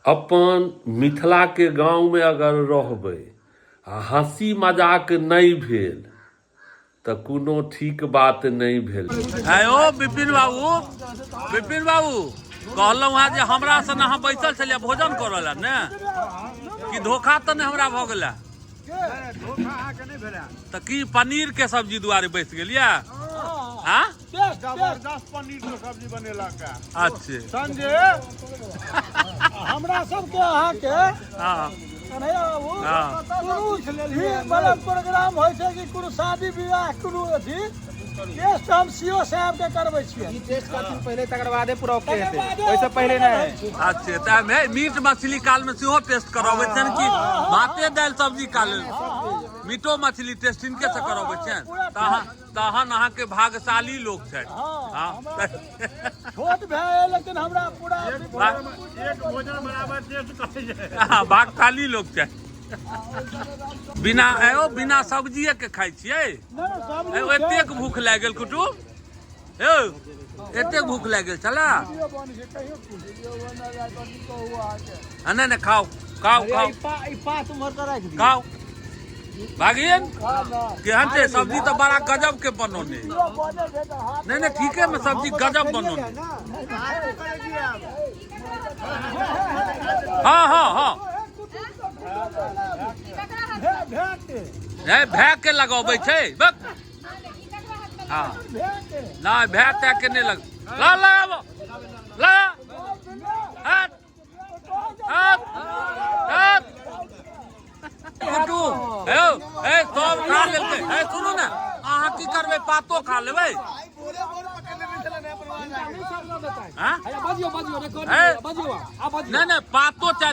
अपन मिथिलाके गाँवमे अगर रहबै आ हँसी मजाक नहि भेल तऽ कोनो ठीक बात नहि भेल। आयो विपिन बाबू, विपिन बाबू कहलहुँ हँ जे हमरा सन अहाँ बैसल छलियै भोजन करऽ लए ने, कि धोखा तऽ नहि हमरा भऽ गेलै? तऽ की पनीर के सब्जी दुआरे बैस गेलियै? हाँ, जबरदस्त पनीर के सब्जी बनेलक है। अच्छे संजय, हमरा सबके अहाँके कन्हैया बाबू कोनो भी मतलब प्रोग्राम होइ छै कि कोनो शादी विवाह कोनो अथी टेस्ट हम सी ओ साहब के करबै छियै। ई टेस्ट करथिन पहिले, तकर बादे पूरा ओके तकर हेतै, बादे ओहिसँ पहिले नहि। अच्छे, तऽ एहिमे मीट मछली काल में सेहो टेस्ट करबै छनि कि भाते दालि सब्जी काल? मीटो मछली टेस्ट हिनके से करबै छनि? तहन तहन अहाँके भाग्यशाली लोक छथि। हँ, छोट भाय है लेकिन हमरा पूरा एक भोजन बराबर टेस्ट करै छै। हँ, भाग्यशाली लोक छथि। बिना एहो बिना सब्जिए के खाइ छियै? नहि, सब्जी। एगो एतेक भूख लागि गेल कुटुम यौ, एतेक भूख लागि गेल छला। आ नहि नहि, खाउ खाउ खाउ। ई पात उम्हर तऽ राखि दियौ। खाउ भागिन, केहन छै सब्जी? तऽ बड़ा गजब के बनौने। नहि नहि, ठीके में सब्जी गजब बनौने। हँ हँ हँ, नहि, भाय के लगबै छै बक। हँ, नहि, भाय तै के नहि लग ला, लगाबो लगा। हट हट हट कुटु यौ, ए सब खा लेलकै। ए सुनू ने, अहाँ की करबै? पातो खा लेबै? हाँ? बजियो बजियो, ए? बजियो आ बजियो। नहि नहि, पातो चाहे।